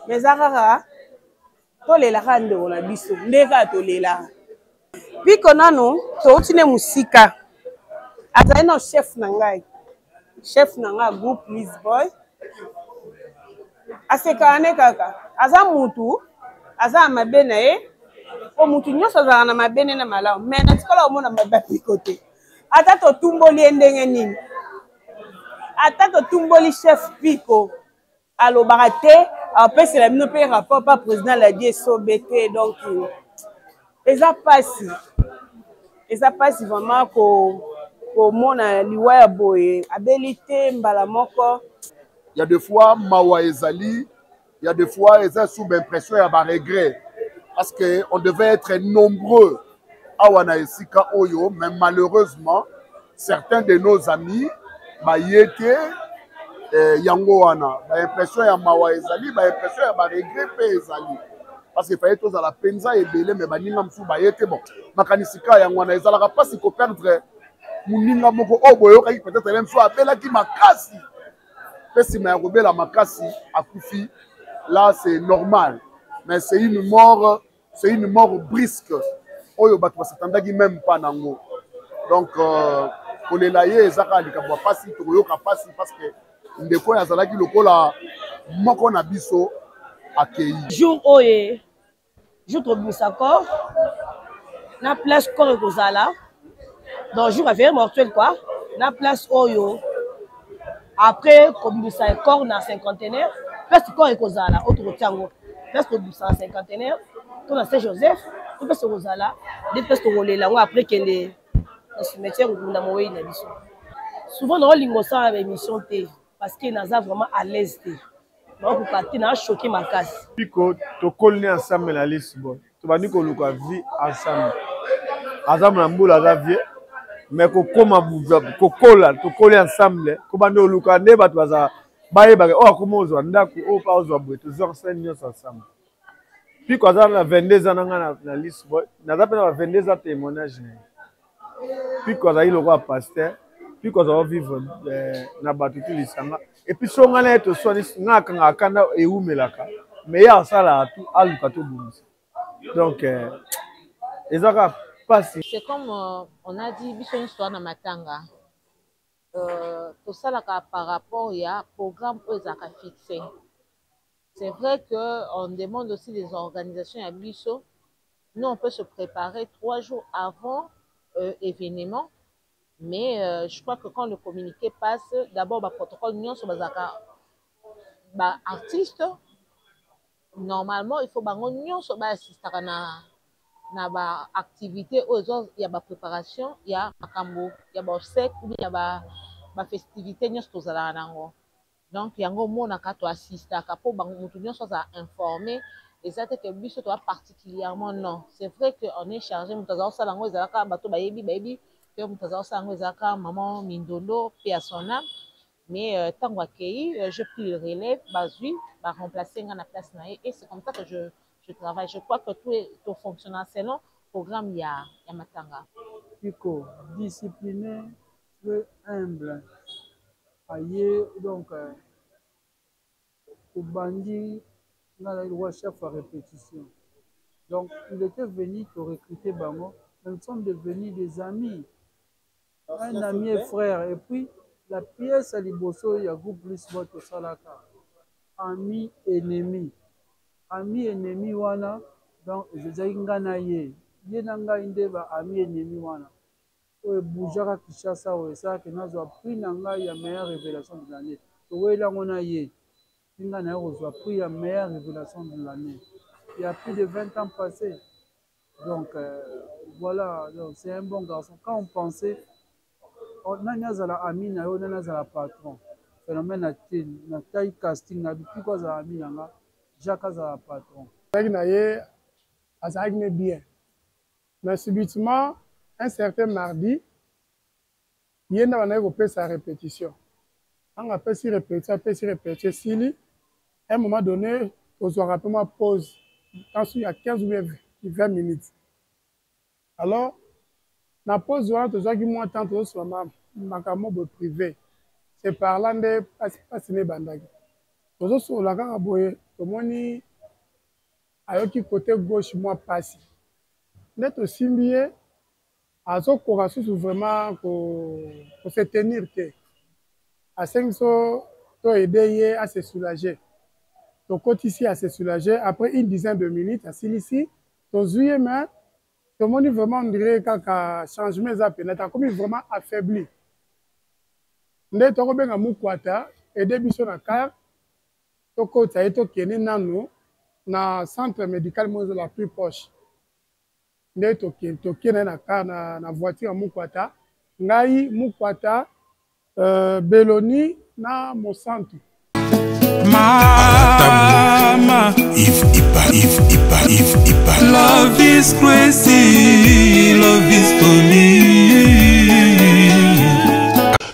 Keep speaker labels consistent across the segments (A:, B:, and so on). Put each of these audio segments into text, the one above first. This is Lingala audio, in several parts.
A: Mais eza kaka tolelaka ndeko na biso nde kaka tolelaka Piko. Nanu touti ne mosika, azali na chef na ngai, chef na ngai groupe Lisboy. Asekaka ne kaka, aza mutu aza na mabe na ye, po mutu nyonso azalaka na mabe ne na malamu, mais natikala komona mabe ya Piko te. Ata totumboli ye ndenge nini, ata totumboli chef Piko, alobaka te, apesela bino mpe rapport pa président Ladi Esobe te. Donc eza mpasi, eza mpasi vraiment komona liwa ya boye, abeli te mbala moko.
B: Ya des fois mawa ezali, ya des fois eza sous impression ya baregret, parce que on devait être nombreux awa na esika oyo, mais malheureusement certains de nos amis baye te. Yango wana baimpression ya mawa ezali, baimpression ya baregret mpe ezali, parce que fallait tozala mpenza ebele, mais baninga mosusu baye te. Bon, makanisi ka yango wana, ezalaka mpasi koperdre moninga moko oyo boyokaki peut-être ye mosusu abelaki makasi, mpe nsima ya kobela makasi akufi. Là c'est normal, mais c'est une mort, c'est une mort brusque oyo bato basatandaki même pas nango. Donc kolela ye eza kaka likambo ya mpasi, tokoyoka mpasi parce que ndeko oyo azalaki lokola moko na biso akei.
C: Jour oyo, jour tobimisa corps na place corps ekozala, donc jour ya veillée mortuaire quoi, na place oyo après kobimisa corps na Cinquantenaire, place corps ekozala oyo tokotia yango, place kobimisa na Cinquantenaire to na Saint Joseph to place ekozala nde place tokolela yango, après kende na cimetière kokunda mowei na biso. Souvent naolinga osala baémission te parce que naza vraiment à l'aise te, nakokoka te, naa choqué makasi.
D: Piko, tokoli ne ensemble na Lisbonne, tobandi koluka vie ensemble. Aza na mbula, aza vie, mais kokoma kokola, tokoli ensemble, kobanda koluka nde bato bazala bayebaka oyo akoma ozwa ndako, oyo mpa ozwa boye, tozwa scène nyonso ensemble. Piko aza na 22 ans na ngai na Lisbonne, naza mpe na ba 22 ans témoignage na ye. Piko azalaki lokola pasteur. Piko azala vivre na bato tu lisanga. Et puis so ngai na ye toswani, ngai akangaka kanda ewumelaka, mais ye asalaka tu aluka tobongisa. Donc eza kaka mpasi.
E: C'est comme on a dit, biso nyonso toza na matanga, tosalaka par rapport ya programme oyo ezalaka fixe. C'est vrai que on demande aussi des organisations ya biso. Nous, on peut se préparer 3 jours avant événement, mais je crois que quand le communiqué passe, d'abord baprotocole nyonso bazalaka, baartiste normalement il faut bango nyonso baassistaka na baactivité oyo eza ya bapréparation ya makambo ya baobsèque ou bien ya bafestivité nyonso tozalaka nango. Donc yango omonaka toassistaka mpo bango motu nyonso azala informé. Eza te ke biso toza particulièrement, non. C'est vrai que on est chargé, moto aza kosala yango ezalaka bato bayebi, bayebi ke moto aza kosala yango ezalaka maman Mindondo, paix à son âme. Mais ntango akei, j'ai pris le relève, bazwi baremplace nga na place na ye et c'est comme ça que je travaille. Je crois que tout est tofonctionna selon programme ya matanga.
F: Piko, discipliné, très humble, aye donc tobandi, nga nazali roi chef ya répétition. Donc il était venu te recruter bango, mais nous sommes devenus des amis, un ami et frère. Et puis la pièce ya liboso ya groupe Lisboa tosalaka, Ami ennemi, Ami ennemi wana, donc ezalaki nga na ye, ye na ngai nde ba ami ennemi wana oyo ebougeaka Kinshasa, oyo esalaki nazwa prix na ngai ya meilleure révélation de l'année. Toweli yango na ye mpi ngai naye kozwa prix ya meilleure révélation de l'année il y a plus de 20 ans passé. Donc voilà, donc c'est un bon garçon. Quand on pensait, oh, nani azala ami na yo, nani azala patron, phénomène na te na tai casting na bipiko azala ami na nga, Jacques azala patron.
G: Azalaki na ye, azalaki ne bien, mais subitement un certain mardi, ye nde abandaki kopesa répétition. Ntango apesi répétition, apesi répétition esili, à un moment donné tozwaka mpe mwa pause ntanso ya 15 ou bien 20 minutes. Alors na pause wana tozwaki mwa temps, tozosoma makambo boye privé. C'est par là nde mpasi nde ebandaki, tozosolola kaka boye. Tomoni ayoki cote gauche mwa pasi. Nde tosimbi ye azokoka susu vraiment ko, ko se tenir te. Asengi biso to aider ye a se soulager. Tokotisi a se soulager après une dizaine de minutes asilisi tozui ye mais tomoni vraiment on dirait kaka changement eza pena te akomi vraiment affaibli. Nde tokobenga Mukwata aide biso na car tokotisa ye tokende nanu na centre medical moko ezala plus proche. Nde toke na ye na car na, na voiture ya Mukwata, ngai Mukwata, euh, Beloni na Mosantu.
H: Mama Yves Iba, Yves Iba, Yves Iba. Love is crazy, love is funny.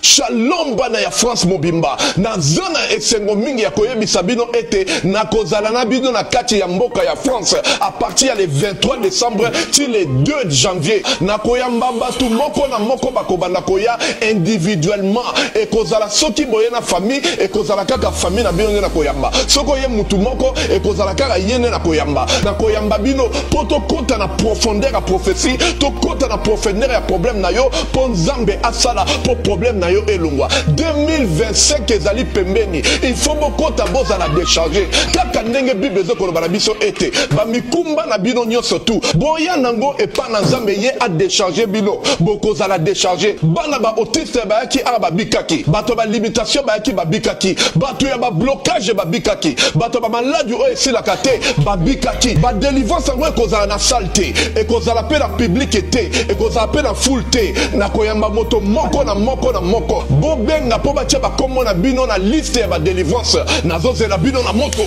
I: Shalom bana ya France mobimba, naza na esengo mingi ya koyebisa bino ete nakozala na bino na kati ya mboka ya France à partir ya le 23 décembre ti le 2 janvier. Nakoyamba bato moko na moko bakobanda koya individuellement. Ekozala soki boye na famille, ekozala kaka famille na bino nde nakoyamba. Soki oye mutu moko, ekozala kaka ye nde nakoyamba. Nakoyamba bino mpo tokota na profondeur ya prophetie, tokota na profondeur ya problème na yo mpo Nzambe asala mpo problème na yo elongwa. 2025 ezali pembeni, il faut bokota bozala decharge, kaka ndenge Bible ezo koloba na biso ete ba mikumba na bino nyonso tu boya nango epa na Nzambe, ye a decharge bino, bokozala decharge. Bana ba autiste bayaki awa babikaki, bato ya ba limitation bayaki babikaki, bato ya ba blocage babikaki, bato ya ba maladi oyo esilaka te babikaki. Ba delivrance yango ekozala na salle te, ekozala pe na public te, ekozala pe na foule te. Nakoyamba moto moko na moko na moko. Bobenga po batia ba kombo na bino na liste ya ba delivrance. Nazozela bino na moto.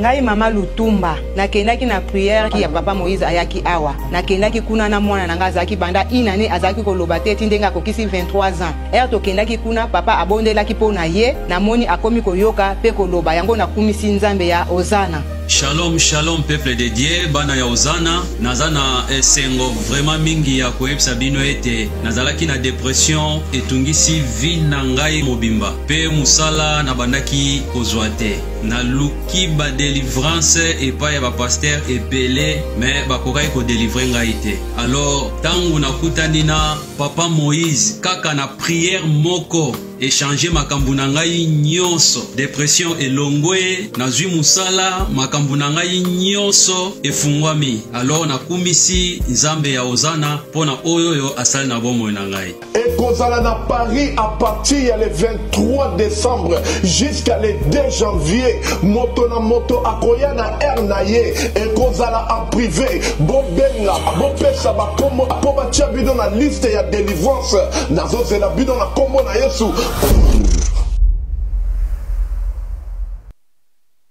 J: Ngai mama Lutumba nakendaki na prière ya papa Moïse ayaki awa nakendaki kuna na mwana na ngai azalaki banda une année azalaki koloba te ti ndenge akokisi 23 ans heure tokendaki kuna papa abondelaki mpo na ye namoni akomi koyoka pe koloba yango nakumisi Nzambe ya Hosanna.
K: Shalom shalom peuple de Dieu bana ya Hosanna naza na esengo vraiment mingi ya koyebisa bino ete nazalaki na depression etungisi vie na ngai mobimba pe musala nabandaki kozwa te naluki ba delivrance epai ya ba pasteur ebele mais bakokaki ko delivre ngai te alors tango nakutani na papa Moïse kaka na prière moko echange makambo na ngai nyonso depression elongwe nazwi mosala makambo na ngai nyonso efungwami alors nakumisi nzambe ya Hosanna mpo na oyo oyo asali na bomoi na ngai.
I: Ekozala na Paris à partir ya le 23 décembre jusqu'à le 2 janvier. Moto na moto akoya na heure na ye, ekozala en privé. Bobenga, bopesa ba kombo po batia bino na liste ya delivrance. Nazozela bino na kombo na Yesu.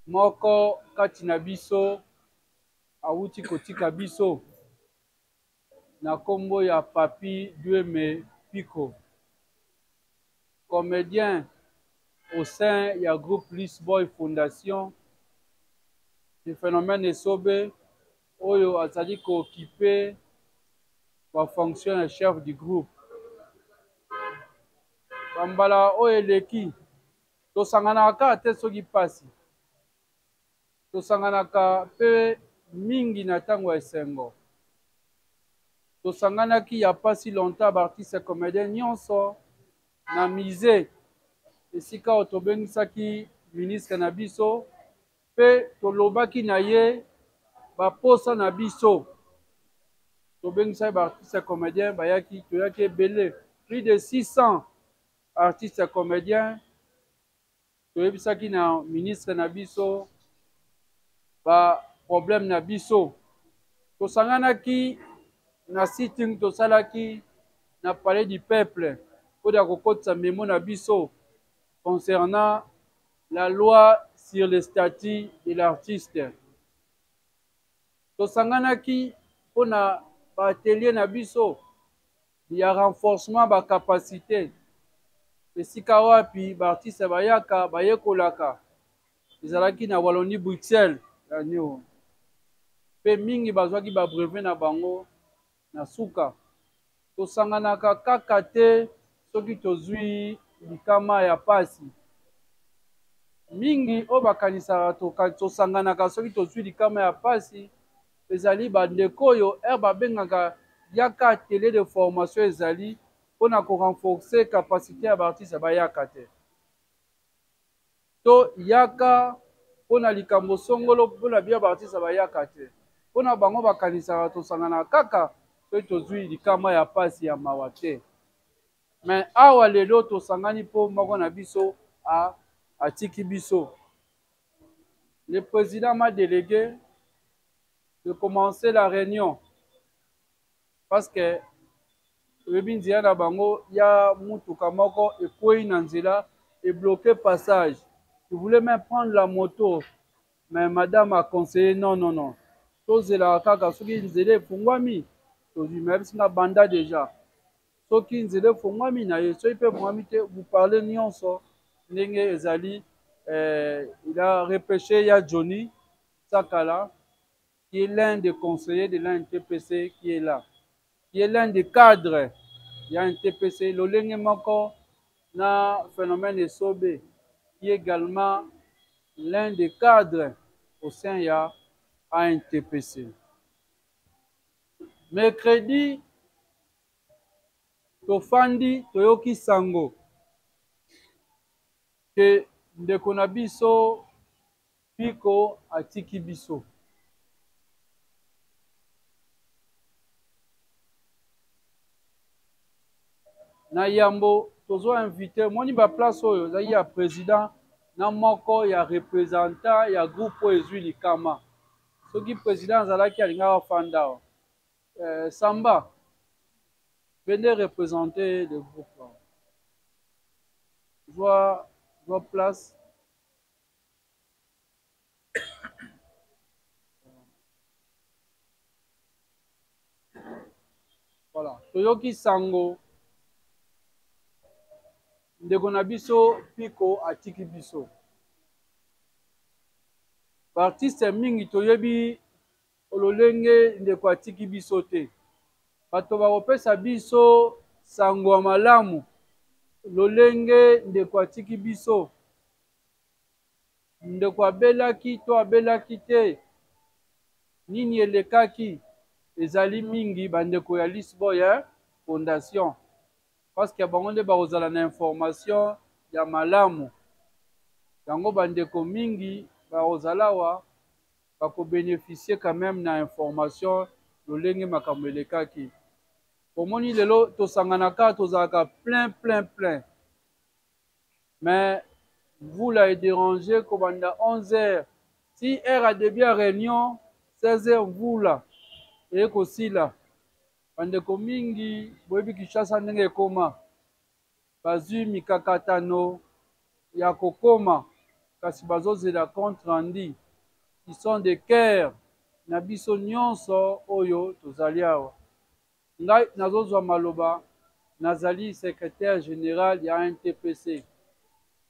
F: Moko kati na biso awuti kotika biso na kombo ya Papy Dueme Piko, comedien au sein ya groupe Lisboy Fondation du phenomène Esobe oyo azali ko occuper ba fonction ya chef du groupe. Ba mbala oyo eleki tosanganaka kaka te soki pasi, tosanganaka pe mingi na tango ya esengo. Tosanganaki ya pas si longtemps ba artistes comediens nionso na musee esika oyo tobengisaki ministre na biso pe tolobaki na ye ba posa na biso. Tobengisaki ba artistes comediens bayaki, toyaki ebele plus de 600 artistes comediens. Toyebisaki na ministre na biso ba problème na biso. Tosanganaki na sitting tosalaki na palais du peuple mpo ya kokotisa memo na biso concernant la loi sur le statut de l'artiste. Tosanganaki mpo na ba atelier na biso ya renforcement ba capacite esika wapi ba artiste bayaka bayekolaka ezalaki na Wallonie Bruxelles ya neo mpe mingi bazwaki ba brevet na bango na suka. Tosanganaka kaka te soki tozwi likama ya pasi. Mingi oyo bakanisaka tosanganaka soki tozwi likama ya pasi ezali bandeko oyo heure babengaka yaka atelier de formation ezali mpo na ko renforcer capacite ya ba artistes bayaka te. To yaka mpo na likambo songolo mpo na bia ba artistes bayaka te. Mpo na bango bakanisaka tosanganaka kaka soki tozwi likama ya pasi ya mawa te. Mais awa lelo tosangani mpo moko na biso a atiki biso. Le président m'a délégué de commencer la réunion parce que oyebi nzela na bango ya mutuka moko ekwei na nzela ebloqué passage. Il voulait même prendre la moto mais madame a conseillé non non non tozelaka kaka soki nzela efungwami tozwi mais ayebisi nga banda déjà soki nzela efongwami na ye soki mpe efongwami te vous parlez nyonso ndenge ezali eh, il a repêché ya Johnny Sakala qui est l'un des conseillers de l'ANTPC qui est là qui est l'un des cadres ya NTPC lolenge moko na phénomène Esobe qui est également l'un des cadres au sein ya ANTPC mercredi tofandi toyoki sango ke ndeko na biso Piko atiki biso. Na yambo tozo invite omoni ba place oyo ezali ya president na moko ya representant ya groupe oyo ezwi likama. Soki president azalaki alingaka afanda awa. Euh, Samba, venez représenter le groupe. Vois, vois place. Voilà, toyoki sango ndeko na biso Piko atiki biso. Ba artistes mingi toyebi lolenge ndeko atiki biso te. Bato bakopesa biso sango ya malamu lolenge ndeko atiki biso. Ndeko abelaki to abelaki te, nini elekaki, ezali mingi bandeko ya Lisboy eh, Fondation parce que bango nde bakozala na information ya malamu. Yango bandeko mingi bakozala awa bako beneficier quand même na information lolenge makambo elekaki. Omoni lelo tosanganaka tozalaka plein plein plein mais mvula e déranger kobanda 11 heures ti heure ya début ya réunion 16 heures mvula eye kosila. Bandeko mingi boyebi Kinshasa ndenge ekoma, bazwi mikakatano ya kokoma kasi bazozela compte rendu qui sont de cœur na biso nyonso oyo tozali awa. Ngai nazozwa maloba, nazali secrétaire général ya ANTPC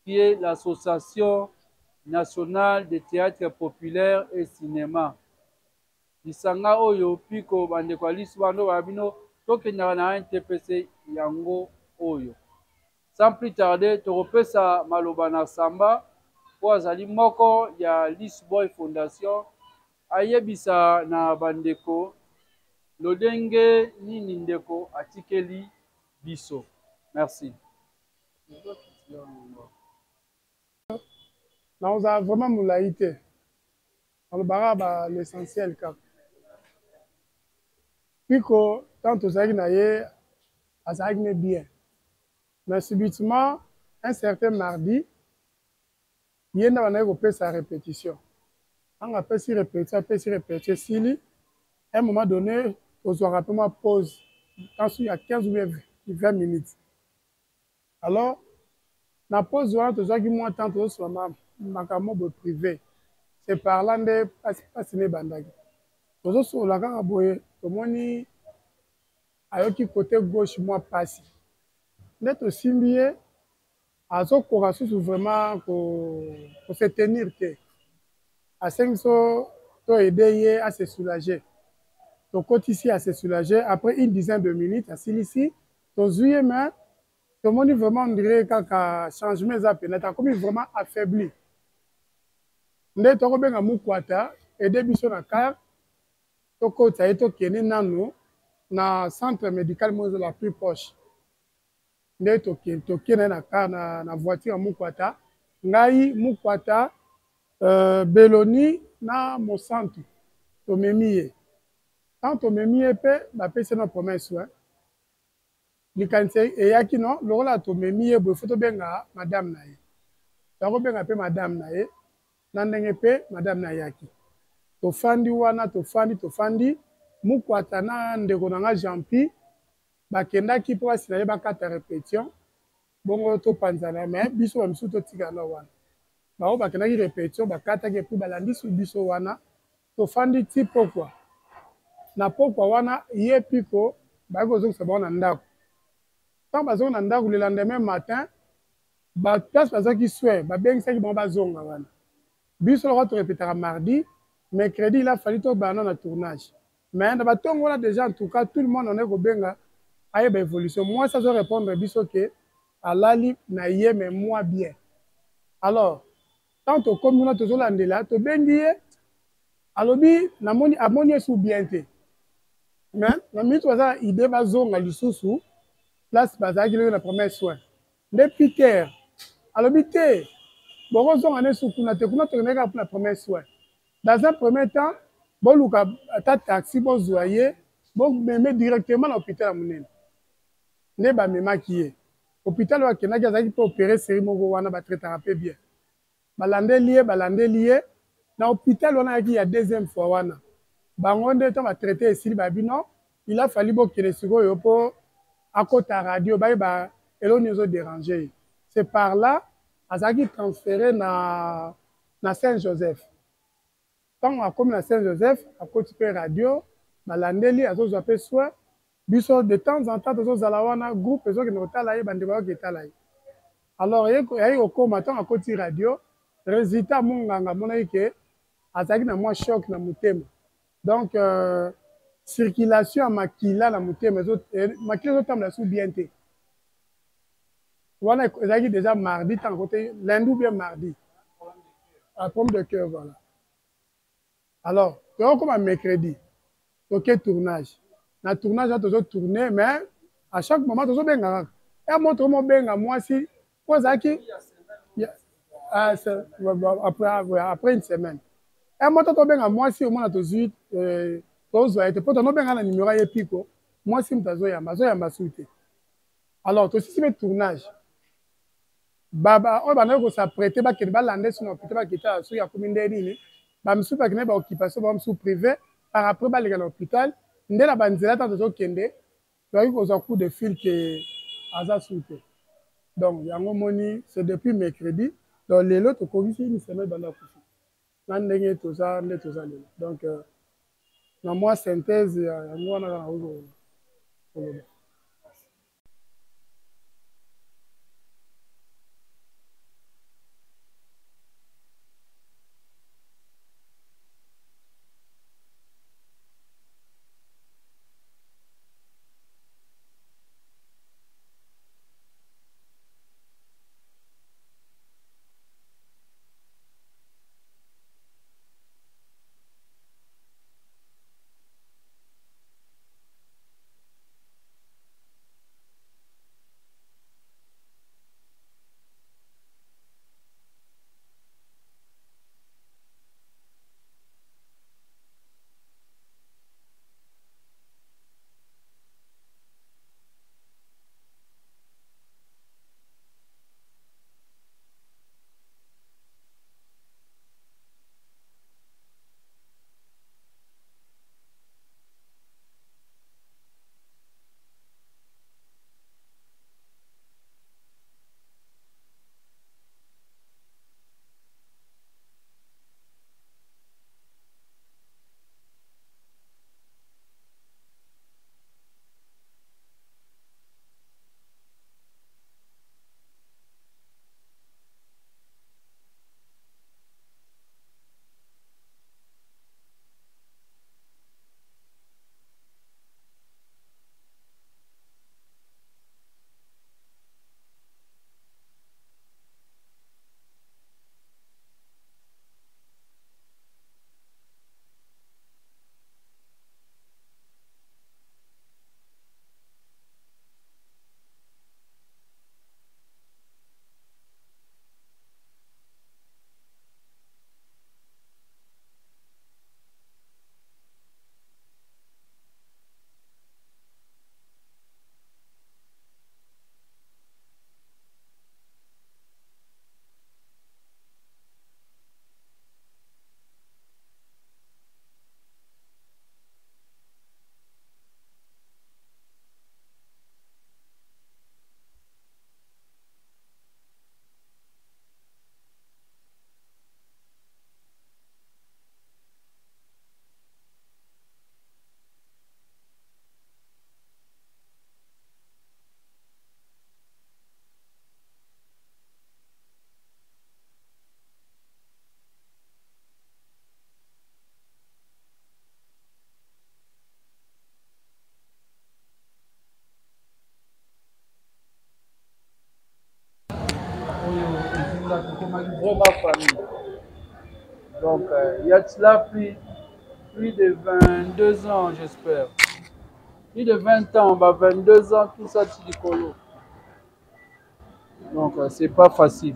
F: qui est l'association nationale de théâtre populaire et cinéma. Lisanga oyo piko bandeko ya lisu bando ba bino tokendaka na NTPC yango oyo. Sans plus tarder tokopesa maloba na Samba mpo azali moko ya Lisboy Fondation ayebisa na bandeko lolenge nini ndeko atikeli biso. Merci.
G: Nakozala vraiment molayi te. Nalobaka ba l'essentiel kaka. Piko tant tozalaki na ye azalaki ne bien. Mais subitement un certain mardi ye nde abandaki kopesa repetition. Tango apesi repetition, apesi repetition esili, à un moment donné tozwaka mpe mwa pause tanso ya 15 ou bien 20 minutes. Alors na pause wana tozwaki mwa temps tozosolola makambo boye privé. C'est par là nde pasi nde ebandaki. Tozosolola kaka boye tomoni ayoki côté gauche mwa pasi. Nde tosimbi ye azokoka susu vraiment ko, ko se tenir te. Asengi biso to aider ye a se soulager. Tokotisi a se soulager après une dizaine de minutes asilisi tozwi ye mais tomoni vraiment on dirait kaka changement eza pena te akomi vraiment affaibli. Nde tokobenga Mukwata aide biso na car tokotisa ye tokende nanu na centre medical moko ezala plus proche. Nde toke na ye na car na, na voiture ya Mukwata, ngai Mukwata, euh, Beloni na Mosantu tomemi ye. Tant tomemi ye mpe bapesi ye na promesse soin. Likanisi eyaki non lokola tomemi ye boye faut tobenga madame na ye. Tokobenga mpe madame na ye na ndenge mpe madame na ayaki. Tofandi wana tofandi tofandi Mukwata na ndeko na nga Jean-Pi bakendaki mpo basila ye bakata repetition bongo topanzana mais biso ba misusu totikala na wana. Bango bakendaki repetition bakataki epuis balandisi biso wana tofandi ti pokwa. Na pokwa wana ye Piko bayaki kozongisa bango na ndako. Ntango bazongi na ndako le lendemain matin ba place bazwaki soin babengisaki bango bazonga wana. Biso lokola torepetaka mardi, mercredi il a fallu tobanda na tournage. Mais na batongo wana déjà en tout cas tout le monde on est kobenga ayeba évolution. Mwasi azo répondre biso ke alali na ye mais moi bien. Alors tant tokomi kuna tozolandela tobengi ye alobi namoni amoni ye su bien te mais na minute baza na idée bazonga lisusu place bazalaki loyo na premier soin nde Peter alobi te bokozonga ne su kuna te kuna tokendaki kaka mpona premier soin dans un premier temps boluka ata taxi bozwa ye bomeme directement na hôpital ya monene nde bamemaki ye hôpital oyo akendaki azalaki mpe opere série moko wana batraitaka mpe bien balandeli ye balandeli ye na hôpital wana ayaki ya deuxième fois wana bango nde ntango batraite esili babi non il a fallu bokende sikoyo mpo akota radio bayeba eloko nini ezoderange ye c'est par là azalaki transféré na, na saint joseph ntango akomi na saint joseph akoti mpe radio balandeli azozwa mpe soin biso de temps en temps tozozala wana groupe ezokende kotala ye bandeko bayoki etala ye alors yaki kokóma ntango akoti radio résultat monganga amonaki ke azalaki na mwa choc na motema donc euh, circulation ya makila na motema eh, makila ezotambola su bien te wana ezalaki déjà mardi ntango akote lundi ou bien mardi ah, problème de cœur voilà alors tokokoma mercredi toke tournage na tournage wana tozo tourne mais à chaque moment tozobenga kaka ya mo tokomobenga mwasi po ezalaki ah, après, après une semaine ya moto tobenga mwasi omona tozwi euh, tozwa ye te mpo tonobenga na numero ye piko mwasi moto azoyamba azoyamba su te alors tosisi mpe tournage baba oyo bandaki kosaprete bakende balanda esi na hôpital bakita soki akomi nde nini bamisusu bakendaki baoccupation bango mosusu privé par après baleka na hôpital nde na banzela ntango tozokende toyaki kozwa coup de fil ke aza su te donc yango omoni c'est depuis mercredi donc lelo tokokisi une semaine banda kufi na ndenge toza nde toza lelo donc euh, na mwa synthèse ya yango wana kaka nakoki koloba.
F: vraiment famille. Donc, il y a cela plus, plus de 22 ans, j'espère. Plus de 20 ans, bah 22 ans, tout ça, tu Donc, euh, c'est pas facile.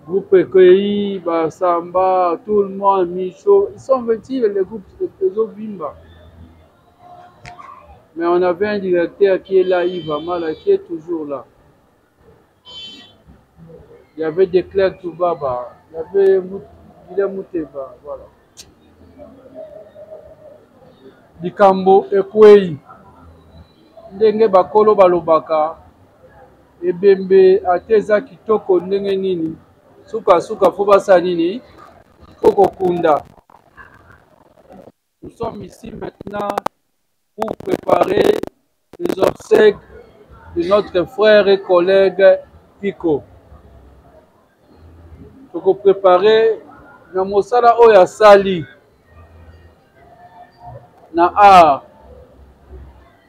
F: Groupe Ekei, Basamba, tout le monde, Micho, ils sont venus, le groupe Bimba. Mais on avait un directeur qui est là, Yves Amala, qui est toujours là. Il y avait des Claire Toubaba, il y avait Guillaume Mouteba, voilà. Likambo ekwei ndenge bakolo balobaka ebembe ata eza kitoko ndenge nini sukasuka fo basala nini fo kokunda Nous sommes ici maintenant pour préparer les obsèques de notre frère et collègue Pico. Toko préparer na mosala oyo asali na art.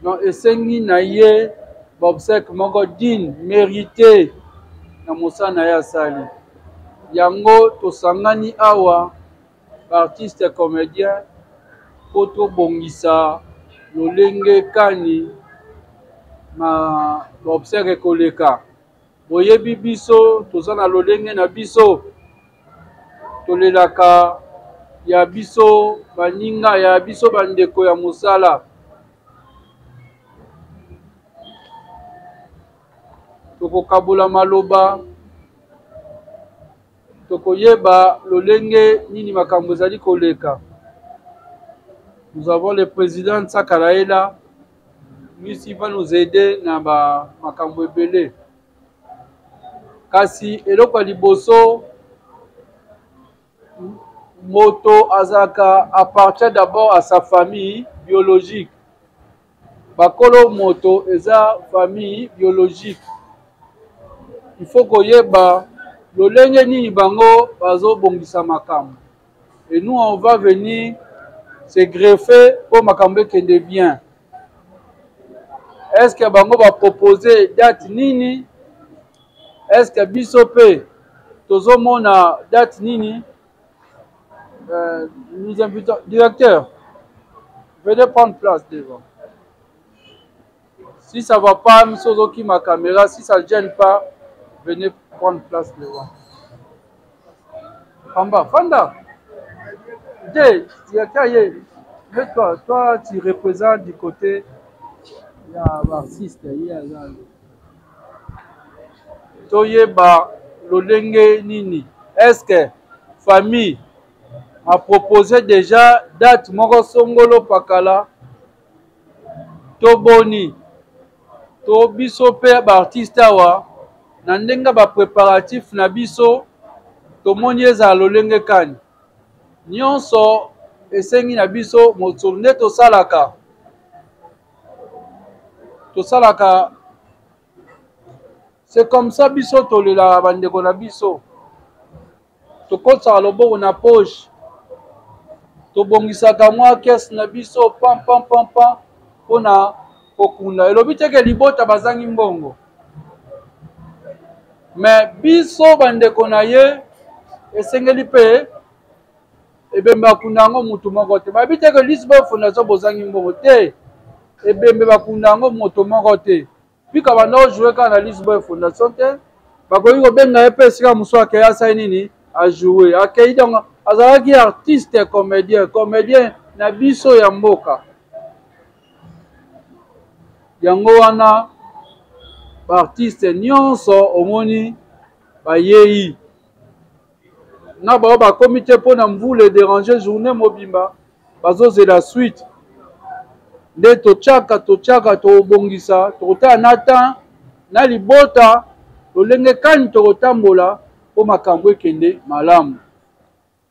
F: Donc esengi na ye ba obsèques moko digne, mérité na mosala na ye asali. Yango tosangani awa ba artiste comédien mpo tobongisa lolenge kani na ba obsèques ekoleka. Boyebi biso toza na lolenge na biso, tolelaka ya biso baninga ya biso bandeko ya mosala. Tokokabola maloba, tokoyeba lolenge nini makambo ezali koleka. Nous avons le président Nsakalaela, lui s'il va nous aider na ba makambo ebele. Kasi eloko ya liboso, moto azalaka appartient d'abord à sa famille biologique. Bakolo moto eza famille biologique. Il faut koyeba lolenge nini bango bazobongisa makambo. Et nous, on va venir se greffer pour makambo ekende bien. Est-ce que bango ba proposer date nini? Est-ce que biso pe tozomona date nini? Nous invitons directeur, venez prendre place devant. Si ça va pas, Sozoki ma caméra, si ça ne gêne pas, venez prendre place devant. Famba, Fanda. Directeur, mais toi, toi, tu représentes du côté il y a artiste, il y a Toyeba lolenge nini? Est-ce que famille a proposé déjà date moko songolo pakala to boni to biso pe ba artiste awa na ndenge ba préparatif na biso tomoni ezala lolenge kani nyonso esengi na biso mosolo nde tosalaka tosalaka c'est comme ça biso tolelaka bandeko na biso tokotisaka loboko na poche tobongisaka mwa kese na biso pam pam pam pam mpona kokunda. Elobi te ke libota bazangi mbongo, me biso bandeko na ye esengeli mpe ebembe bakunda yango motu moko te. Bayebi te ke Lisboa Fondation bozangi mbongo te, ebembe bakunda yango moto moko te. Pika banda ojoue kaka na Lisboa Fondation te, bakoki kobenga ye mpe esika mosusu akei asali nini, ajoue akei. Donc azalaki artiste comédien, comédien na biso ya mboka. Yango wana baartiste nyonso omoni bayei na bao bakomi te mpo na mvula ederange journée mobimba, bazozela suite nde totiaka totiaka tokobongisa tokotala na temps na libota lolenge kani tokotambola mpo makambo ekende malamu.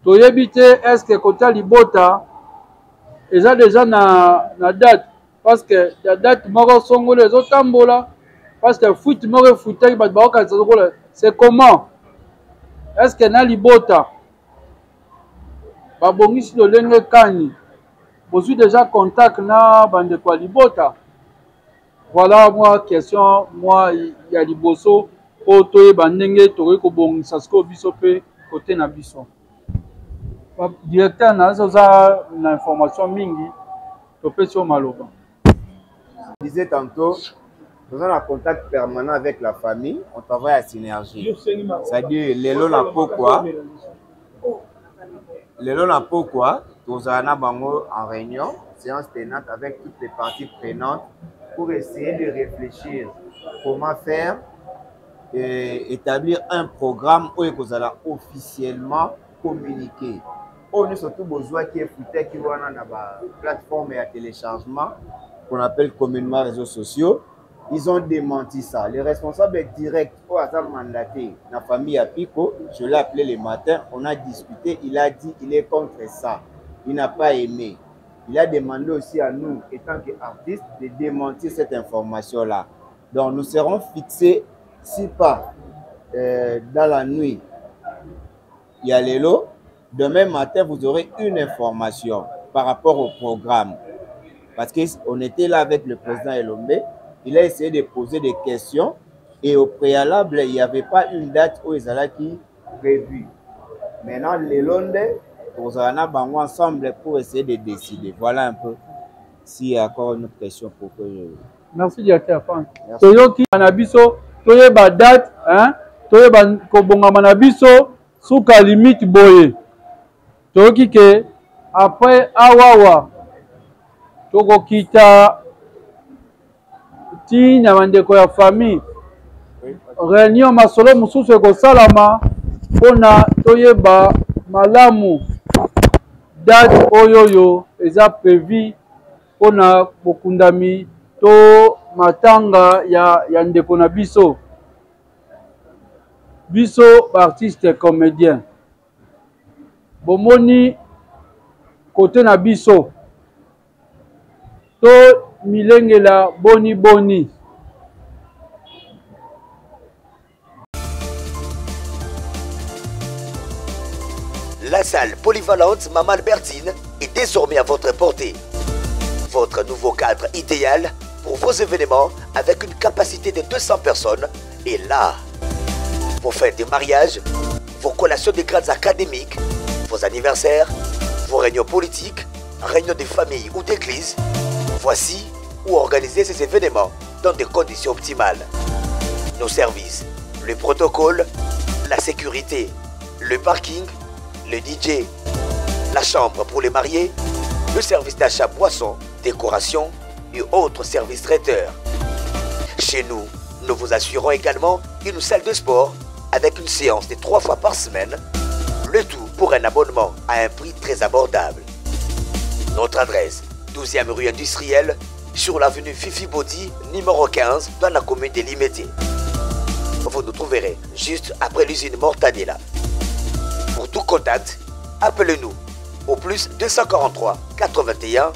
F: Toyebi te est-ce que kotia libota eza deja na date, parce que ya date moko songolo ezotambola, parce que fuite moko efutaki bato bakokanisa lokola c'est comment. Est-ce que na libota babongisi lolenge kani, bozwi deja contact na bandeko ya libota? Voilà moi question moi ya liboso. mpo toyeba ndenge tokoki kobongisa sikoyo biso mpe kote na biso. Directeur na oza na information mingi, topesi yo maloba.
L: Disais tantôt, nous avons un contact permanent avec la famille, on travaille à synergie. C'est-à-dire, lelo na pokwa, lelo na pokwa, tozala na bango en réunion, séance tenante avec toutes les parties prenantes pour essayer de réfléchir comment faire et établir un programme oyo ekozala officiellement communiqué. Oyo nyonso tu bozwaki efutaki wana na ba plateforme ya téléchargement qu'on appelle communément réseaux sociaux, ils ont démenti ça. Le responsable direct oyo aza mandaté na famille ya Pico, je l'ai appelé le matin, on a discuté, il a dit il est contre ça, il n'a pas aimé. Il a demandé aussi à nous, étant qu'artistes, de démentir cette information-là. Donc nous serons fixés, si pas dans la nuit, il y a lelo, demain matin, vous aurez une information par rapport au programme. Parce qu'on était là avec le président Elombe, il a essayé de poser des questions et au préalable, il n'y avait pas une date où ils prévue. Maintenant, lelo nde, nous allons ensemble pour essayer de décider. Voilà un peu. S'il y a encore une autre question pour que je...
F: Merci directeur Franck. Toyoki na biso toyeba date hein, toyeba kobongama na biso suka limite boye. Toyoki ke après awawa tokokita ti na bandeko ya famille réunion masolo mosusu ekosalama mpona toyeba malamu date oyo oyo eza prévu mpo na bokundami to matanga ya ndeko na biso. Biso baartiste comédien bomoni kote na biso to milengela boni boni.
M: La salle polyvalente Maman Albertine est désormais à votre portée. Votre nouveau cadre idéal pour vos événements avec une capacité de 200 personnes est là. Vos fêtes de mariage, vos collations de grades académiques, vos anniversaires, vos réunions politiques, réunions de famille ou d'église, voici où organiser ces événements dans des conditions optimales. Nos services, le protocole, la sécurité, le parking, le DJ, la chambre pour les mariés, le service d'achat boisson, décoration et autres services traiteurs. Chez nous, nous vous assurons également une salle de sport avec une séance de 3 fois par semaine, le tout pour un abonnement à un prix très abordable. Notre adresse, 12e rue industrielle, sur l'avenue Fifi Bodi, numéro 15, dans la commune de Limete. Vous nous trouverez juste après l'usine Mortadella. Pour tout contact, appelez-nous au plus 243 81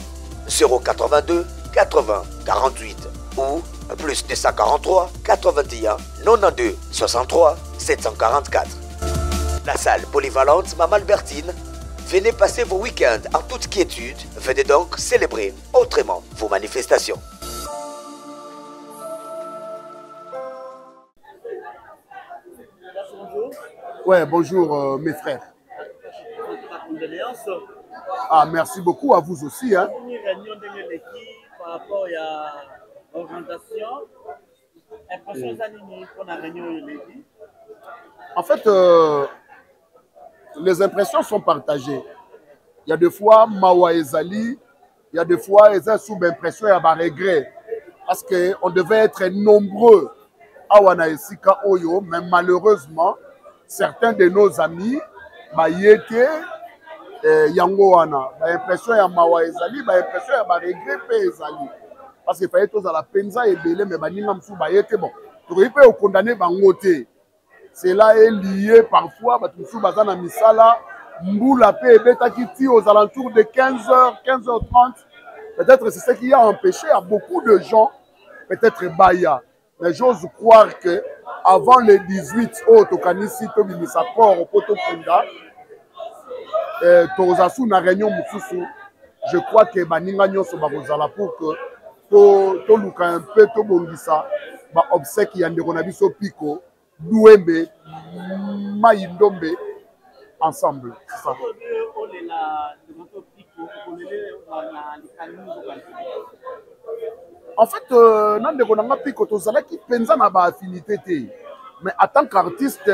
M: 082 80 48 ou plus 243 81 92 63 744. La salle polyvalente Maman Albertine, venez passer vos week-ends en toute quiétude. Venez donc célébrer autrement vos manifestations.
B: Ouais, bonjour mes frères. Ah, merci beaucoup à vous aussi. Hein.
N: Une réunion de l'équipe par rapport à l'organisation. Impression pour la réunion de l'équipe.
B: En fait, les impressions sont partagées. Il y a des fois, Mawa Ezali, il y a des fois, ils ont sous l'impression, il y a des regrets. Parce qu'on devait être nombreux à wana esika oyo, mais malheureusement, certains de nos amis, bah, y étaient, yango wana. Ba impression ya Mawa Ezali, ba impression ya ba regret pe Ezali. Parce qu'il fallait tous à la penza ebele, mais ba ninga msu ba yete, bon. Donc, il peut condamner bango te. Cela est lié parfois, ba msu baza na misala, mbula pe ebetaki ti aux alentours de quinze heures, quinze heures trente. Peut-être c'est ce qui a empêché à beaucoup de gens, peut-être Baya. Mais j'ose croire que avant le 18, oh, tokanisi, tobimisa corps au poto kunda, tozasu na réunion mususu, je crois que baninga nyonso bakozala pour que toluka un peu tobongisa ba obsèque ya ndeko na biso Pico. Duembe Mayi Ndombe ensemble. C'est ça. En fait, euh, na ndeko na nga Pico tozalaki mpenza na ba affinité te. Mais en tant qu'artiste,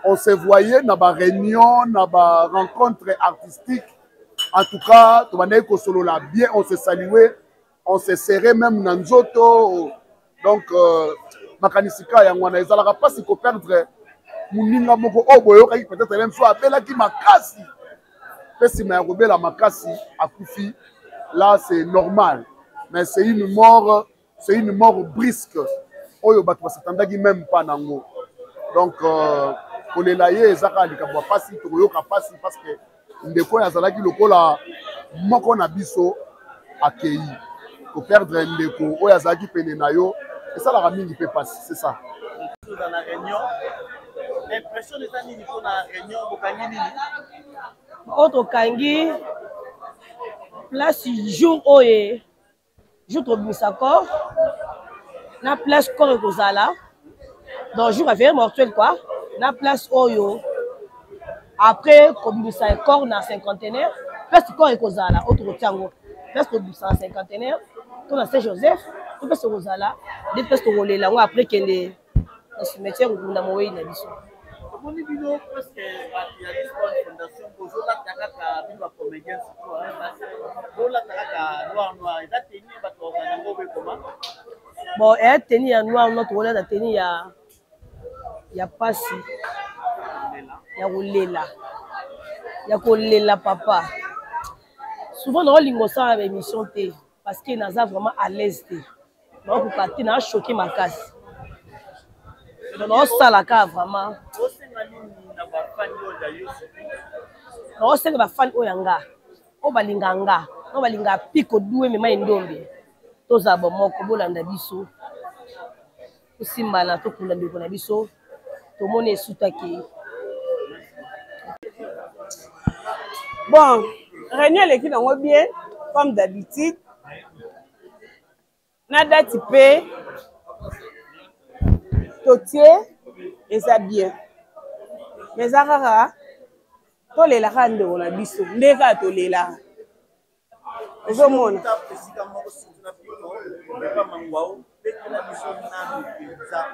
B: on se voyait na ba réunion, na ba rencontre artistique. En tout cas, tobandaki kosolola bien, on se saluait, on se serrait même na nzoto. Donc, euh, makanisi kaka yango wana ezalaka mpasi koperdre moninga moko oyo boyokaki peut-être ye mosusu abelaki makasi mpe nsima ya kobela makasi akufi. Là, c'est normal, mais c'est une mort, c'est une mort brisque oyo bato basatandaki même pas nango. Donc euh, kolela ye eza kaka likambo ya mpasi, tokoyoka mpasi parce que ndeko oyo azalaki lokola moko na biso akei. Koperdre ndeko oyo azalaki pene na yo esalaka mingi mpe mpasi, c'est ça.
N: Na réunion, impression eza nini mpona réunion? Bokangi nini?
C: Oyo tokangi, place jour oyo, jour tobimisa corps na place corps ekozala, donc jour ya veille mortuelle quoi, na place oyo après kobimisa corps na cinquantenaire, place corps ekozala oyo tokotia yango, place kobimisa na cinquantenaire to na Saint Joseph to place ekozala nde place tokolela yango, après kende na cimetière kokunda mowei na biso.
N: Tomoni bino presque bato ya Lisbon Fondation bozolata kaka, bino bacomédien surtout bolata kaka noir noir. Eza tenue bato bazala yango bekoma?
C: Bon, eya tenue ya noir noir, tokolata tenue ya pasi, ya kolela, ya kolela papa. Souvent naolinga osala baémission te parce que naza vraiment à l'aise te, naokoka te, naa choqué makasi, donc naosala kaka vraiment. Naosenga bafani oyo ya nga, oyo balinga nga, oyo balinga Piko Dueme Mai Ndombe, tozala bomoko, bolanda biso, tosimbana, tokunda ndeko na biso, tomoni esutaki.
A: Bon, réunion eleki nango bien comme d'habitude, na date mpe totie eza bien, mais eza kaka tolelaka ndeko na biso nde kaka tolelaka, ozomona.
N: Esika moko surtout na Piko epa Mangwao, betela biso nanu mpenza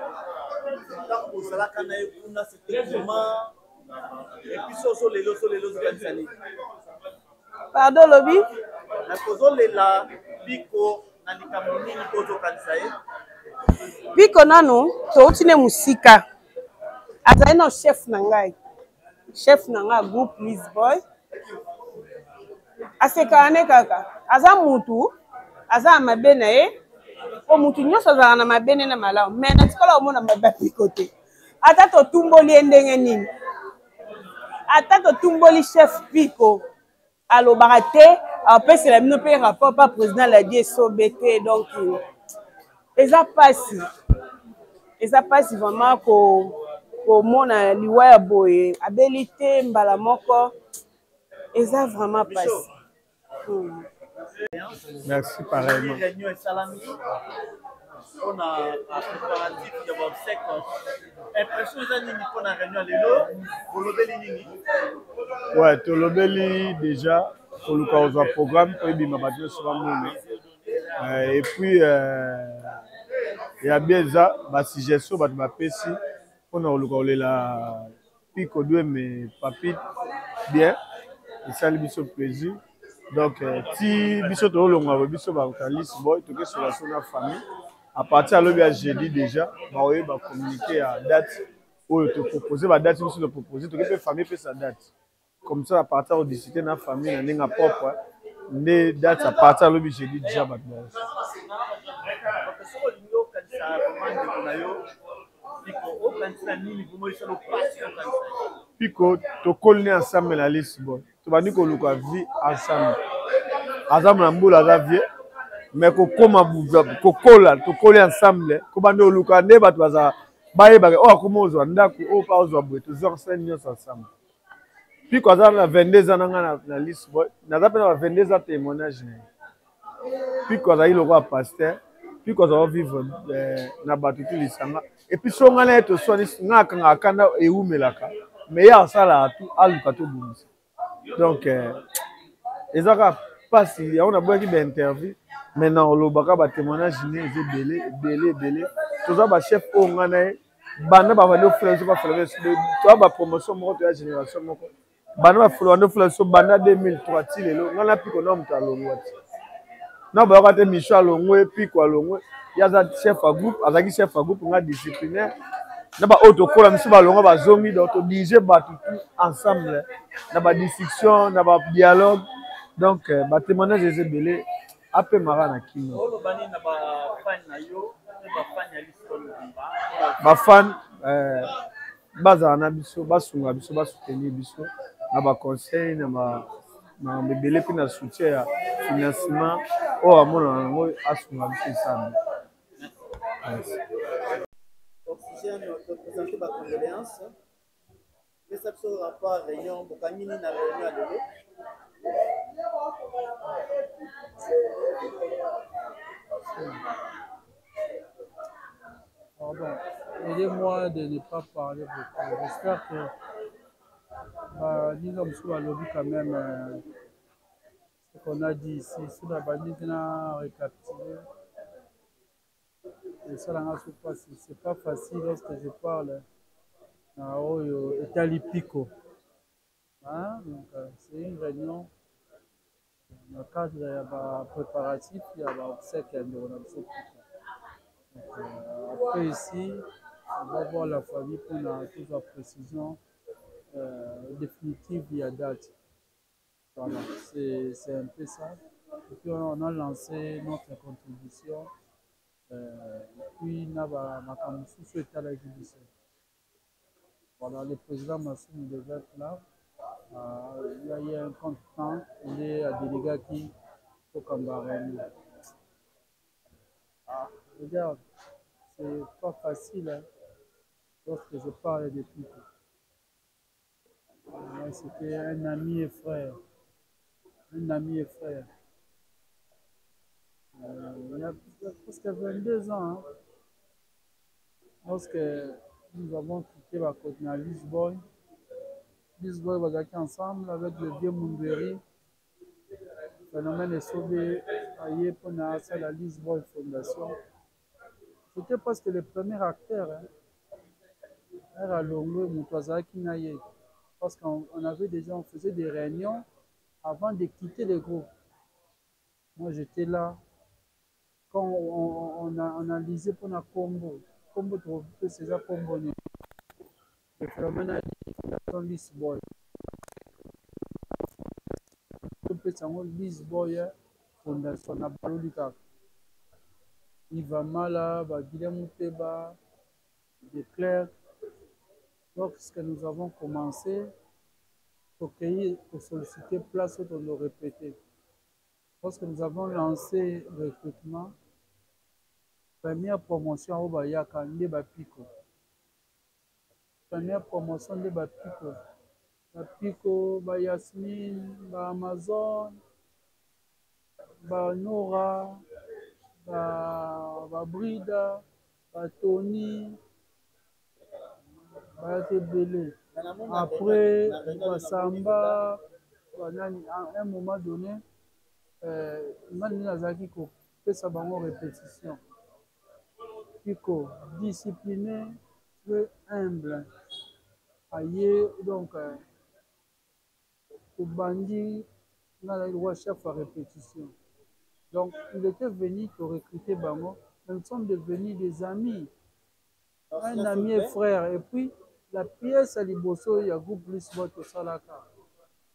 N: ntango ozalaka na ye kuna, c'était comment? Et puis so ozolela, ozolela, ozokanisa nini?
A: Pardon, olobi?
N: Ozolela Piko na likambo nini mpo ozokanisa ye?
A: Piko nanu touti ne mosika, azali na chef na ngai, chef na ngai groupe Lisboy. Asekaka ne kaka, aza mutu aza na mabe na ye, po mutu nyonso azalaka na mabe ne na malamu, mais natikala komona mabe ya Piko te. Ata totumboli ye ndenge nini, ata totumboli chef Piko, alobaka te, apesela bino mpe rapport pa président Ladi Esobe te. Donc eza mpasi, eza mpasi vraiment komona liwa ya boye, abeli te mbala moko, eza vraiment mpasi.
D: Merci pareillement.
N: Réunion esalami mpona préparatif ya baobsèque, impression eza nini mpona réunion ya lelo? Bolobeli nini?
D: Ouais, tolobeli déjà koluka kozwa programme mpo ebima, bato nyonso bamona. Et puis euh, ya bien eza basuggestion bato bapesi mpona koluka kolela Pico Dueme Papi bien, esali biso plaisir. Donc euh, ti biso tolongwa boye, biso bakalisi boy tokesola so na famille à partir ya lobi ya jeudi déjà baoyeba communiqué ya date oyo topropose, badate biso topropose, toke mpe famille epesa date. Comme ça, à partir ya kodiscute na famille na ndenge ya propre nde date à partir ya lobi jeudi déjà bato baoso.
N: Soki olingi okanisa vraiment ndeko na yo Piko, okanisa nini vraiment esala opasi okanisa?
D: Piko, tokoli ne ensemble na Lisbon, tobandi koluka vie ensemble. Aza na mbula, aza vie, mais kokoma kokola, tokoli ensemble, kobanda koluka nde bato bazala bayebaka oyo akoma ozwa ndako oyo mpe ozwa boye, tozwa ensemble nyonso ensemble. Piko aza na 22 ans na ngai na Lisbon, naza mpe na ba 22 ans témoignage na ye. Piko azali lokola pasteur. Piko azala vivre eh, na bato tu lisanga. Et puis so ngai na ye toswani, ngai akangaka kanda ewumelaka, mais ye asalaka tu aluka tobongisa. Donc eh, eza kaka mpasi yango naboyaki bainterview mais na olobaka batémoignage ne eza ebele ebele ebele. Toza bachef oyo ngai na ye banda bavandi ofula biso bafula biso, toya bapromotion moko, toya génération moko, banda bafula banda ofula biso banda 2003 ti lelo. Ngai na Piko na moto alongwa ti na bayoka te, Micho alongwe, Piko alongwe, ye aza chef ya groupe, azalaki chef ya groupe, ngai disciplinaire na baoyo tokola misu balongwa bazongi. Donc todirige bato tout ensemble na badiscussion na badialogue. Donc euh, batémoignage eza ebele, apemaka na kino. Bafan euh, bazala na biso, basunga biso, basoutenir biso na baconseil na makambo ebele mpe na soutien ya financement oyo amonana yango, asunga biso esambe. Merci.
N: Oxygène, toprésente bacondoléance. Pesa biso rapport ya réunion, bokangi nini na réunion ya lelo?
F: Pardon, aidez-moi de ne pas parler beaucoup. J'espère que baninga mosusu balobi quand même euh, ce qu'on a dit ici. Soki babandi na récapituler, esalanga so mpasi. C'est pas facile lorsque je parle na oyo etali Piko. Hein? Donc, euh, c'est une réunion na cadre ya bapréparatif ya baobsèque ya ndeko na biso Piko. Donc, euh, après ici, on va voir la famille mpona tozwa précision euh, définitive ya date. Voilà, c'est un peu ça. Et puis on a lancé notre contribution. Euh, et puis na makambo mosusu etalaki biso. Voilà, le président Massoum devait être là. Euh, il y a eu un contretemps, il est à délégué kokamba réunion. Ah, regarde, c'est pas facile hein, lorsque je parle de Piko. Ouais, c'était un ami et frère. Un ami et frère. Euh, il y a presque 22 ans, hein, lorsque nous avons quitté la côte à Lisbonne, Lisbonne bazalaki ensemble avec le vieux Mundweri. Phénomène Esobe aye mpona asala Lisbonne Fondation. J'étais presque le premier acteur. Hein. Ere alongwe, moto azalaki na ye. Parce qu'on on avait déjà, on faisait des réunions avant de quitter le groupe. Moi, j'étais là quand on, on, on a analysé pour la Combo. Combo, c'est ça, Combo. Le phénomène a dit Fondation Lisboy. Topesa yango Lisboy Fondation na baloli kaka. Iva Mala, ba Guillaume Muteba, De Clerc. Lorsque nous avons commencé, tokei kosolliciter place oyo tondo répéter. Lorsque nous avons lancé recrutement, première promotion oyo bayaka nde bapiko. Première promotion nde bapiko. Bapiko, ba Yasmine, ba Amazon, ba Nora, ba, ba Brida, ba Tony, bayaki ebele. Après, basamba, banani, à un moment donné, euh, nani nazalaki kopesa bango répétition. Piko, discipliné, très humble. Aye, donc, euh, tobandi nga nazali lokola chef ya répétition. Donc, il était venu te recruter bango, mais nous sommes devenus des amis. Un ami et frère. Et puis, la pièce ya liboso ya groupe Lisboa tosalaka,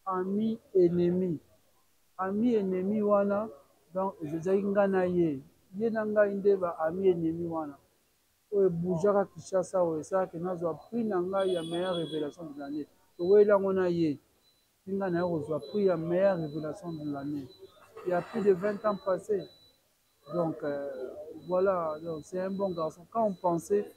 F: ami ennemi. Ami ennemi wana, donc ezalaki nga na ye. Ye na ngai nde ba ami ennemi wana. Oyo eboujaka Kinshasa oyo esalaka nazwa prix na ngai ya meilleure révélation de l'année. Toweli yango na ye. Mpe ngai naye kozwa prix ya meilleure révélation de l'année. Il y a plus de 20 ans passés. Donc euh, voilà, donc c'est un bon garçon. Quand on pensait,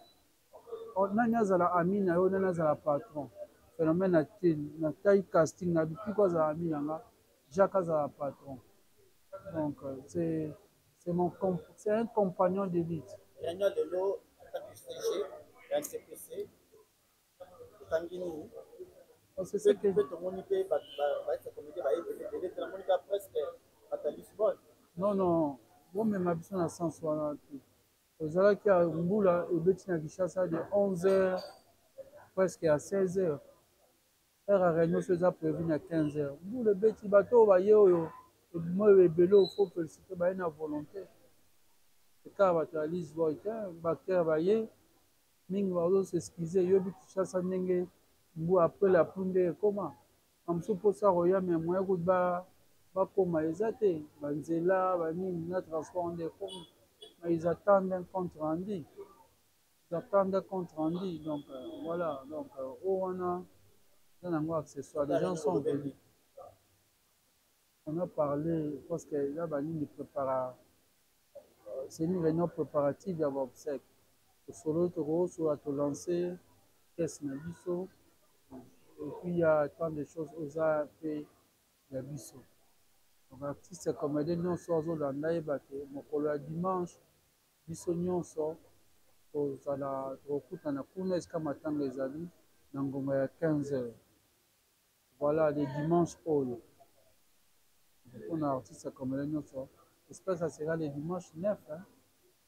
F: oh, nani azala ami na yo, nani azala patron. Phénomène na te, na taille casting, na depuis quoi azala ami na nga, Jacques azala patron. Donc euh, c'est C'est mon c'est un compagnon de lutte.
N: Réunion lelo ataki CG ya NCPC okangi nini? Mpe tomoni mpe bato baisa komite baye ebele ebele te, namoni kaka presque bato ya Lisbonne.
F: Non non, bomema biso na sens wana te. Tozalaki ya mbula ebeti na Kinshasa de 11 heures presque à 16 heures. Heure ya réunion so eza prévu na 15 heures. Mbula ebeti bato oyo baye oyo oyo ebele oyo faut féliciter baye na volonté. Kaka bato ya Lisboy te, baacteur baye mingi bazo s'excuser yobi Kinshasa ndenge mbu après la pluie nde ekoma na mosusu mposa koya mais moyen kutu ba bakoma eza te banzela banini na transport nde ekomi mais ils attendent un compte rendu ils attendent un compte rendu donc euh, voilà donc euh, oyo wana eza nango accessoire les gens sont venus on a parlé parce que eza banini prépara euh, c'est une réunion préparative ya baobsèque tosololi tokokosola tolance caisse na biso et puis il y a tant de choses oza mpe ya biso donc artiste comédien nyonso azolanda yeba ke mokolo ya dimanche biso nyonso tozala tokokutana kuna esika matanga ezali na ngonga ya 15 heures Voilà le dimanche oyo mpona artiste ya comédien nyonso j'espère ça sera le dimanche 9 hein?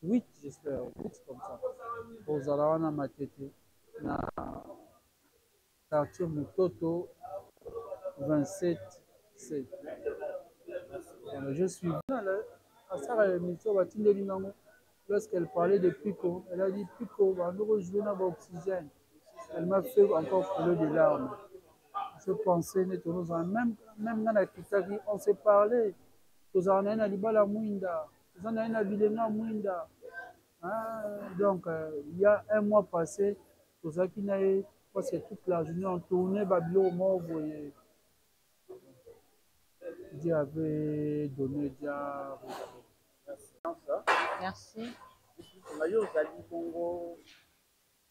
F: 8 j'espère 8 comme ça kozala wana matete na quartier Mutoto 27 7 voilà, je suis asala émission batindeli ngango lorsqu'elle parlait de Pico elle a dit Pico bando kojouer na baoxygène Elle m'a fait encore couler des larmes. Je pensais neti ozozala même même nga nakitaki on s'est parlé tozala na ye na libala mwinda toza na ye na bilenga mwinda donc euh, il y a un mois passé tozalaki na ye presque toute la journée on tournait babiloko moko boye Dieu avait donné Dieu a
E: Merci.
N: Yo ozali bongo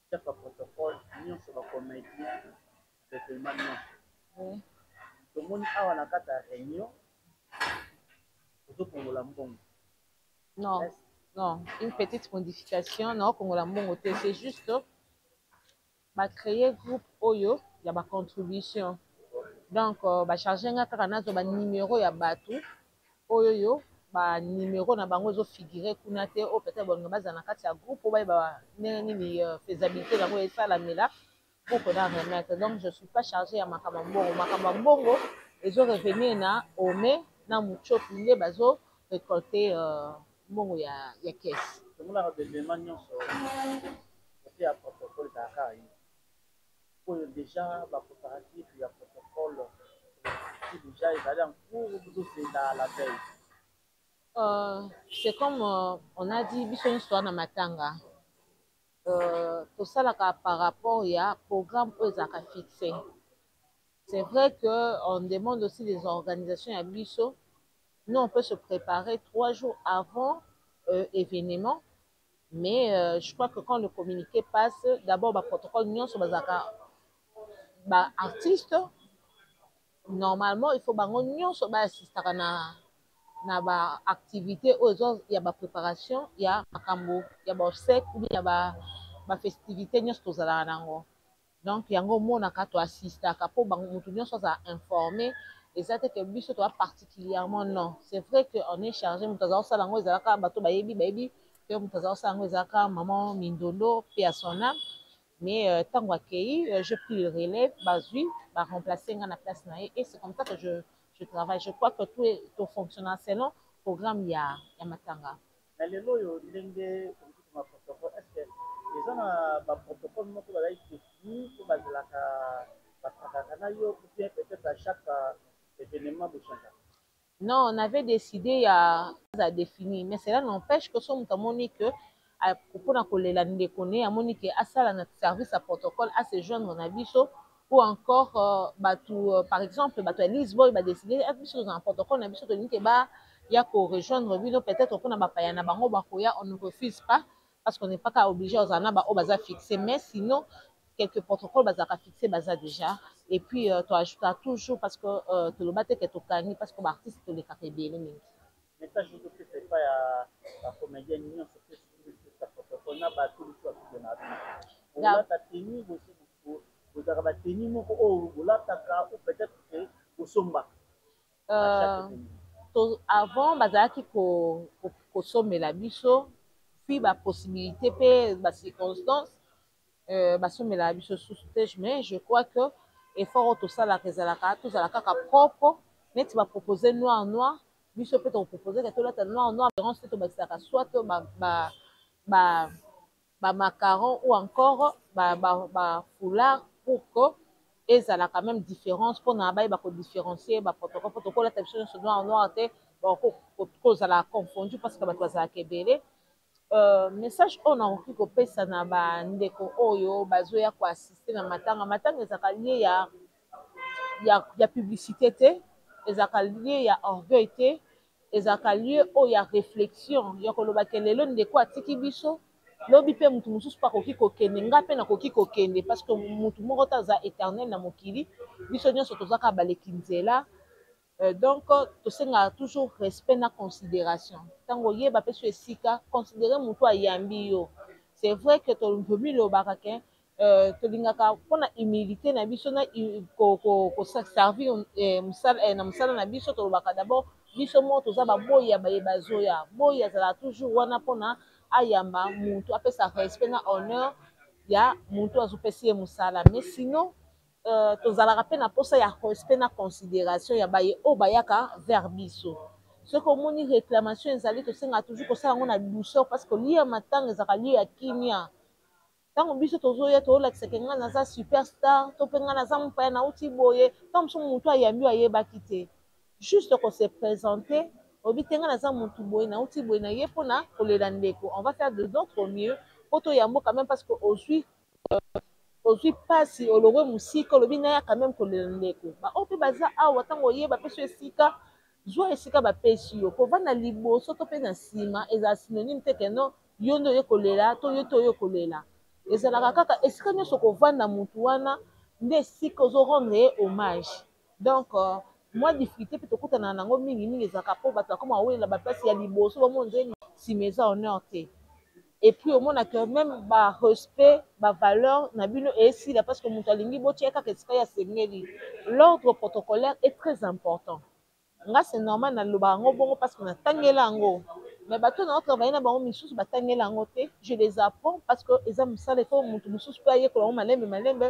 N: chef ya protocole nyonso ba comédien recueillement nyonso tomoni awa na kati ya réunion ozokongola mbongo
E: non non une petite modification naokongola mbongo te c'est juste bacreye groupe oyo ya bacontribution donc euh, bacharge nga kaka nazwa banimero ya bato oyo yo ba numero na bango ezo figure kuna te oyo peut-être balinga bazala na kati ya groupe oyo bayeba ndenge nini euh, faisabilité na yango esalamela pour que na remettre donc je suis pas chargé ya makambo ya mbongo makambo ya mbongo ezo revenir na ome na muchopi nde bazo récolter euh, mbongo ya, ya caisse
N: tomonaka belema nyonso kote ya protocole ezalaka ye oyo deja ba préparatif ya protocole si deja ezali en cours bozozela la veille
E: euh, c'est comme euh, on a dit biso nyonso toza na matanga euh, tosalaka par rapport ya programme oyo ezalaka fixe c'est vrai que on demande aussi des organisations ya biso nous on peut se préparer trois jours avant euh, événement mais euh, je crois que quand le communiqué passe d'abord baprotocole nyonso bazalaka baartiste normalement il faut bango nyonso baassistaka na na baactivité oyo eza ya bapréparation ya makambo ya baobsèque ou bien ya bafestivité ba nyonso tozalaka na yango Donc yango omonaka to assistaka po bango mutu nionso azala informe eza te que biso toza particulièrement non c'est vrai que on est chargé mutu aza kosala yango ezalaka bato bayebi bayebi que mutu aza kosala yango ezalaka maman Mindondo pe à son âme mais euh, ntango akei euh, je pris le relève bazwi ba remplacer nga na place na ye et c'est comme ça que je je travaille je crois que tout est to fonctionnera selon programme ya ya matanga
N: Na lelo oyo ndenge okoki koma protocole, est ce que eza na ba protocole moko bazali defini po bazalaka ba travaillaka na yo ou bien peut-être à chaque evenement bo changeaka?
E: Non, on avait décidé ya azala défini, mais cela n'empêche que soki moto amoni que mpona kolela ndeko ne amoni que asala na service ya protocole a se joindre na biso ou encore euh, bato euh, par exemple bato ya lisboy badeside eh, biso tozala na protocole na biso tolingi ke baya korejoindre bino peut-être mpona bapaya na bango bakoya on ne refuse pas parce qu'on n'est pas kaka obligé ozala na baoyo baza fixe mais sinon quelques protocoles bazalaka fixe baza déjà et puis euh, toajoutaka toujours parce que euh, toloba te ke tokangi parce que baartiste tolekaka ebele mingi
N: message ozopesa epai ya bacomédien nyonso mpe surtout ya protocole na bato mosusu bakokenda bino bolata tenue bozalaka bateni moko oyo bolataka ou peut-être que bosombaka
E: euh, to, avant bazalaki kosombela ko, ko biso puis bapossibilité mpe bacirconstance euh, basombelaka biso susu te mais je crois que effort oyo tosalaka ezalaka tozala kaka propre neti bapropose noir noir biso mpe tokopropose ke tolata noir noir différence te tobakisaka soit ba, ba, ba, ba macaron ou encore ba, ba, ba foulard pour que ezala quand même différence mpona bayeba kodifferencier baprotocole mpo tokolata biso nyonso noir noir te kozala confondu parce que bato bazalaka ebele euh, message oyo nakoki kopesa na bandeko oyo bazoya koassiste na matanga matanga ezalaka lie ya, ya, ya publicité te ezalaka lie ya orgueil te ezalaka lieu oyo ya réflexion ya koloba ke lelo ndeko atiki biso lobi mpe motu mosusu mpe akoki kokende nga mpe nakoki kokende parce que motu moko te aza éternel na mokili biso nyonso toza kaka baleki nzela euh, donc tosengaka toujours respect na considération ntango oyeba mpe so esika considere motu ayambi yo c'est vrai que tomilobaka ke Euh, tolingaka mpona humilité na biso na koservir eh, eh, na mosala na biso tolobaka d'abord biso moko toza baboyi ya baye bazoya boyi azalaka toujours wana mpona ayamba mutu apesa respect na honneur ya mutu azopesi ye mosala mais sinon euh, tozalaka mpe na mposa ya respect na considération ya baye oyo bayaka vers biso soki omoni réclamation ezali tosengaka toujours kosala yango na douceur parce que lieu ya matanga ezalaka lieu ya kimia ntango biso tozoya tozolakisa ke ngai naza super star to mpe ngai naza mopaya nauti boye ntango mosusu motu ayambi oyo ayebaki te juste kose présenter oyebi te ngai naza motu boye nauti boye na ye mpona kolela ndeko on va faire de notre mieux mpo toyambo quand même parce que ozwi euh, ozwi mpasi olongwe mosika olobi naya quand même kolela ndeko baoyo mpe baza awa ntango oye bapesi yo esika zwa esika bapesi yo kovanda liboso to mpe na nsima ezala synonyme te ke non yo nde oye kolela to yo te oye kolela ezalaka kaka esika nyonso kovanda mutu wana nde esika ozo rendre ye hommage donc euh, mwa difficulté mpe tokutanaka nango mingi mingi ezalaka mpo bato bakoma kowelela baplace ya liboso bamona nde nsima eza honneur te et puis omonaka même ba respect ba valeur na bino esila parce que moto alingi botia kaka esika ye asengeli l'ordre protocolaire est très important nga c'est normal nalobaka yango bongo parce que natangela yango mais bato na otravaille na bango misusu batangela yango te je les apprends parce que eza mosala efo moto mosusu mpe ayekola yango malembe malembe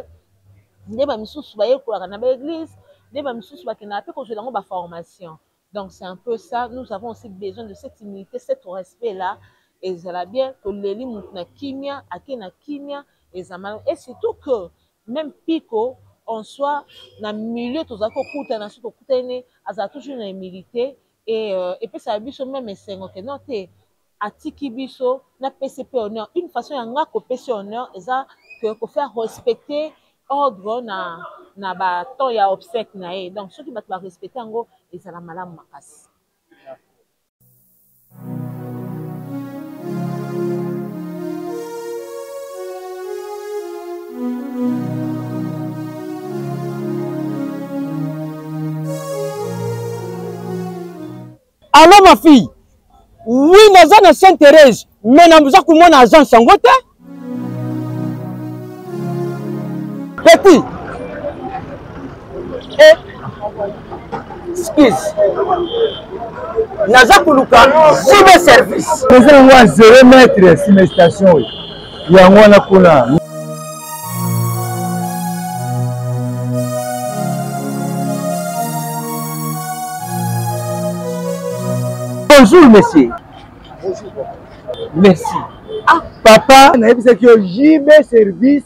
E: nde bamisusu bayekolaka na baeglise nde bamisusu bakendaka mpe kozwela yango baformation donc c'est un peu ça nous avons aussi besoin de cette humilité cet respect là ezala bien toleli moto na kimia ake na kimia eza malamu et surtout que meme piko en soi na milieu tozali kokutana soki tokutani azala toujours na humilité et euh, epesaka biso meme esengo ke non te atiki biso napesi mpe honneur une façon ya nga kopesi honneur eza que kofaire respecter ordre na na batemps ya obsèque na ye donc soki bato barespecte yango ezala malamu makasi
O: Allô ma fille Oui, naza na Sainte Thérèse, mais naza komona agence yango te. Petit. Eh. Excuse. Naza koluka JB service.
D: Eza yango ya 0 mètre nsima ya station oyo. Yango wana kuna.
O: Bonjour monsieur.
D: Bonjour papa.
O: Merci.
D: Ah papa, nayebisaki yo JB service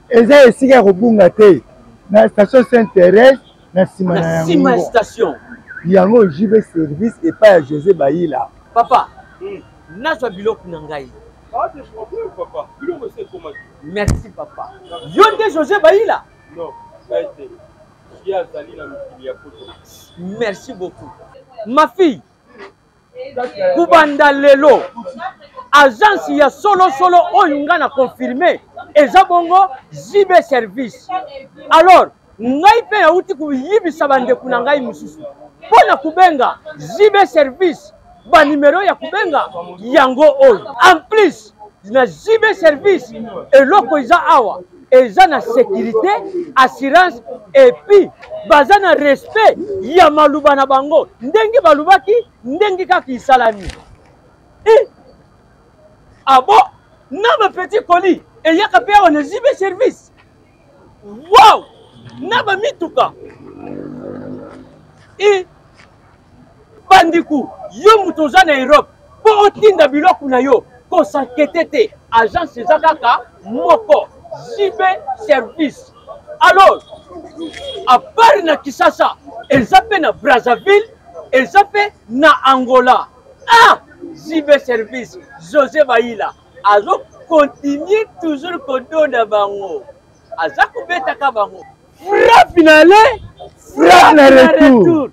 D: eza esika ya kobunga te na station Sainte Thérèse na nsima na
O: yango station
D: yango JB service epai ya José Bayila.
O: Papa, hmm. nazwa biloko na ngai.
P: Pas de problème papa. Biloko esi ekomaki.
O: Merci papa. Yo nde José Bayila?
P: Non, ngai te. Ye azali na mikili ya poto.
O: Merci beaucoup. Ma fille, kubanda lelo agence ya solosolo oyo ngai na confirme eza bongo JB service alors ngai mpe nauti koyibisa bandeko na ngai mosusu mpo na kobenga JB service Banimero ya kobenga yango oyo. En plus na JB service eloko eza awa eza na sécurité, assurance et puis baza na respect ya maluba na bango ndenge balubaki ndenge kaka isalami. Eh, ah bon na ba petit colis eyaka mpe awa na JB service. Wow! Na ba mituka. E bandiku yo moto oza na Europe mpo otinda biloko na yo kosankete te agence eza kaka moko JB service alors à part na Kisasa eza mpe na Brazzaville eza mpe na Angola ah JB service José Bayila azo continuer toujours kodonda bango aza kobetaka bango frappe na aller frappe na retour.